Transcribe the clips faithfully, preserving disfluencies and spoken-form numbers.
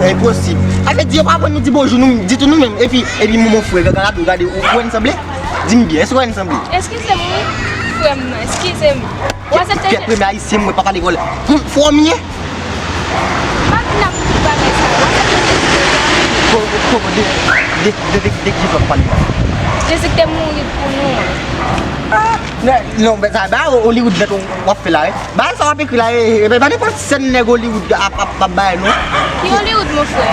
Enposib. Sa vle di yo pa aprann nou di bonjou, nou, ditou nou menm. Epi, epi, mon, mon frè, gade, gade, ou, ou wè n sanble? Di m byen, èske w wè n sanble? Eskize m, wi, frè m nan, eskize m. Ou aksepte? Kèt, premye ayisyen m wè pa pale kòlè. Frè w m ye? M ap vin ak tout bagay sa yo. Ou aksepte? Ko-, ko-, de, de, de, de, de ki zòt pale la? Jezi ki te mouri pou nou an. Ah, non, non, men sa, ba, Hollywood nèt w ap fè la, wi. Bagay sa w ap ekri la, e, e, e pa nenpòt sèn nèg Hollywood ap, ap, ap bay, non. Ki Hollywood, mon frè?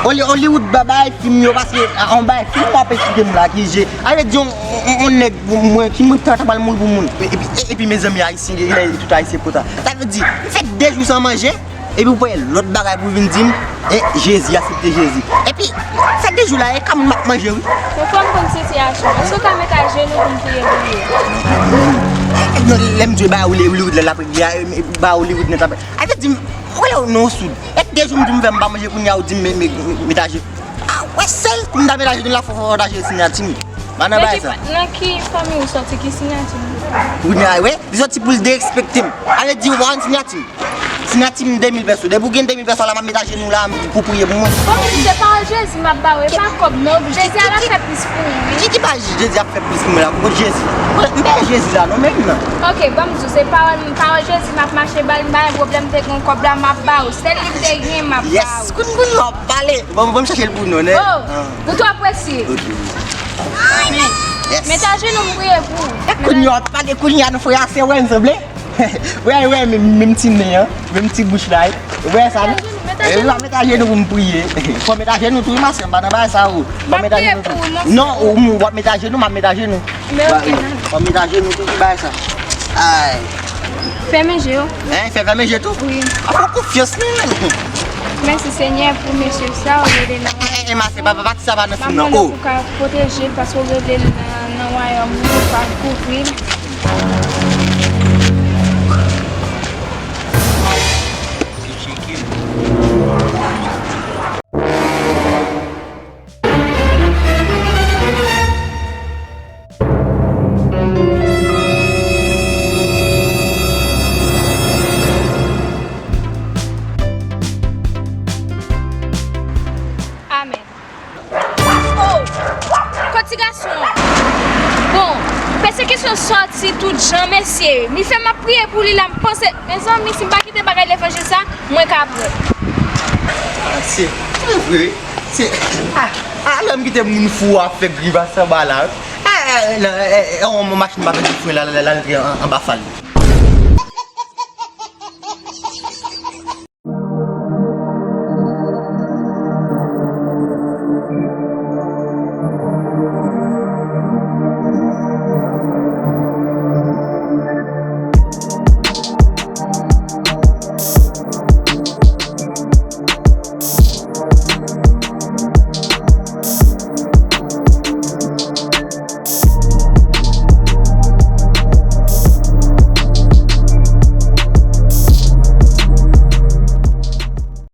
Holly-, Hollywood ba bay fim yo, paske, a, on bay fim w ap eksplike m la, ki je. A vle di, on, on, on nèg, mwen, ki mwen ta, ta pral mouri pou moun. E, epi, e, epi, mezanmi, ayisyen, e, tout ayisyen konsa. Sa vle di, m fè de jou san manje, epi w pa gen lòt bagay pou vin di m, e, Jezi, aksepte Jezi. Epi, fè de jou la, e ka moun m ap manje, wi. Mwen kwè m konn sitiyasyon. Èske w ka met ajenou pou m priye pou ou? Non, lè m di w ba Hollywood la, l ap, ba Hollywood nèt ap, a vle di, m, wè, non, w soud. E de jou m di w m fè m pa manje, kounye a ou di m me, me, me, met ajenou. Ah, wè, sèl pou m ta met ajenou la, fò, fò, fò w ta jere siyati m. Pa nan bagay sa. Nan ki fanmi ou sòti, ki siyati m? Kounye a, wè, li sòti pou l derespekte m. A vle di, ou pa konn siyati m. Siyati m de mil pèso. Depi w gen de mil pèso la, m ap met ajenou la pou w priye pou mwen. Bon, se pawòl Jezi m ap ba w, e pa kòb non. Jezi a l ap fè plis pou ou, wi. Ki, ki pa Jezi ap fè plis pou mwen la? Pou Jezi. M pa Jezi la, non, menm nan. Ok, ban m di w, se pawòl, pawòl Jezi m ap mache ba l, m pa gen pwoblèm, te gen kòb la, m ap ba w. Sèl li m te gen, m ap ba w. Yes, kounye a w ap pale. Bon, bon, m chache l pou nou, nè? Oh, ou twò prese. Ok. Amen. Yes. Met ajenou m priye pou ou. E kounye a w ap pale, kounye a nou frè a sè wè n sanble. Wè, wè, menm, menm ti nen an, menm ti bouch la, wi. Wè sa, non? Met ajenou, met ajenou. Wi, w ap met ajenou pou m priye. Fò w met ajenou tou, wi, ma sè, m pa nan bagay sa, ou. Fò w met ajenou tou. M ap priye pou ou, mon frè. Non, ou, w ap met ajenou, m ap met ajenou. Men ok, nan. Fò w met ajenou tou, ki bagay sa. Ay. Fèmen je w. Hein, fè fèmen je tou? Wi. A fè konfyans, non, menm. Mèsi, Senyè, pou mesye sa, ou rele nan. E, e, e, ma sè, pa, pa, pati sa pa nan fim nan. M ap mande pou w ka pwoteje l, paske w rele l nan, nan wayòm ou, ou ka kouvri l. Amèn. Oh! Kot ti gason an? Bon, pèsekisyon sòti tout jan, mesye. Li fè m ap priye pou li la, m panse, mezanmi, si m pa kite bagay levanjil sa, mwen ka pran. Ah, se, se vre, wi. Se, ah, ah, lè m kite moun fou ap fè grimas anba la, wi. Ah, ah, nan, eh, eh, on machin pa pèdi fren la, la, la, la, antre an, anba fal.